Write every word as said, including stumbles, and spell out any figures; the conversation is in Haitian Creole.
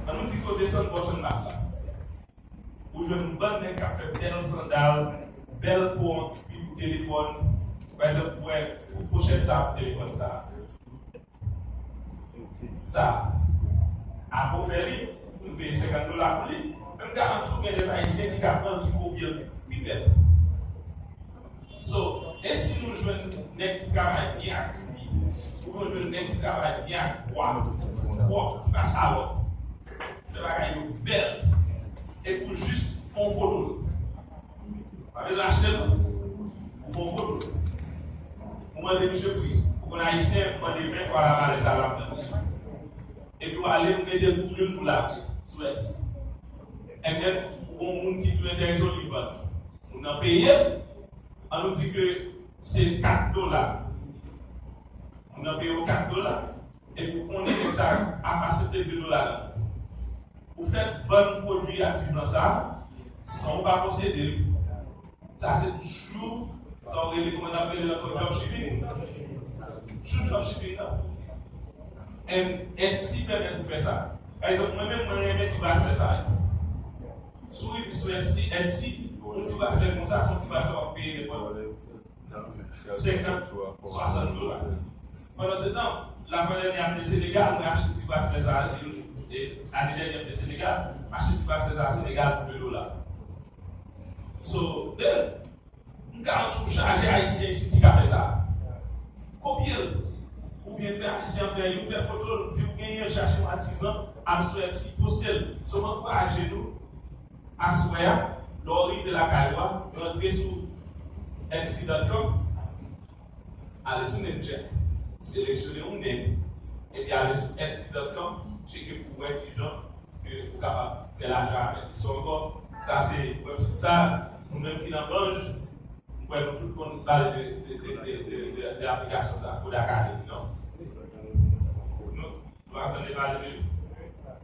Ann nou di ke w desann bò Channmas la. Ou jwenn yon bann nèg k ap fè bèl sandal, bèl po an ki pou telefòn. Pa egzanp, ou wè pochèt sa pou telefòn sa. Sa. Apre w fè li, nou peye senkant dola pou li. Men m garanti w gen de Ayisyen ki ka pran l ki kobye l pi bèl. So, e si nou jwenn nèg ki travay byen ak kwi, oubyen nou jwenn nèg ki travay byen ak bwa, bwa, ki pa salòp, fè bagay yo bèl, epi w jis fè yon foto l. Pa bezwen achte l, non. Ou fè yon foto l. Ou mande misye pri. Ou konn Ayisyen mande ven fwa lavalè sa l ap mande. Epi w ale, ou mete l pou youn pou l apre, sou Etsy. And then, ou gon moun ki tou enterese w, li vann. Moun nan peye, ann nou di ke se kat dola. Moun nan peye w kat dola, epi w konnen nèg sa ap aksepte de dola nan. Ou fèk vann pwodui atizan sa a, san w pa posede li. Sa se true, sa w rele, kòman n ap rele l ankò, dropshipping? True dropshipping, non? And Etsy pèmèt ou fè sa. Pa egzanp, mwen menm, mwen renmen ti braslè sa yo. Si w rive sou Etsy, Etsy, yon ti braslè konsa, se yon ti braslè w ap peye nenpòt senkant, swasant dola. Pandan se tan, lavalè li ap te Senegal, mwen achte ti braslè sa a, e, ane dènye m te Senegal, m achte ti braslè sa a Senegal pou de dola. So, then, m garanti w chaje Ayisyen isit ki ka fè sa. Kopye l. Oubyen fè Ayisyen an fè youn, fè foto l, di w genyen l, chache yon atizan, al sou Etsy, poste l. So, m ankouraje nou, aswè a, lè w rive lakay ou a, rantre sou Etsy dot com, ale sou name check, seleksyone yon name, epi ale sou Etsy dot com, tcheke pou w wè kijan ke ou kapab fè lajan avèk li. So ankò, sa se website sa, nou menm ki nan branch, m kwè nou tout konn pale de, de, de aplikasyon sa, Code Academy, non? Nou, nou pa tande pale de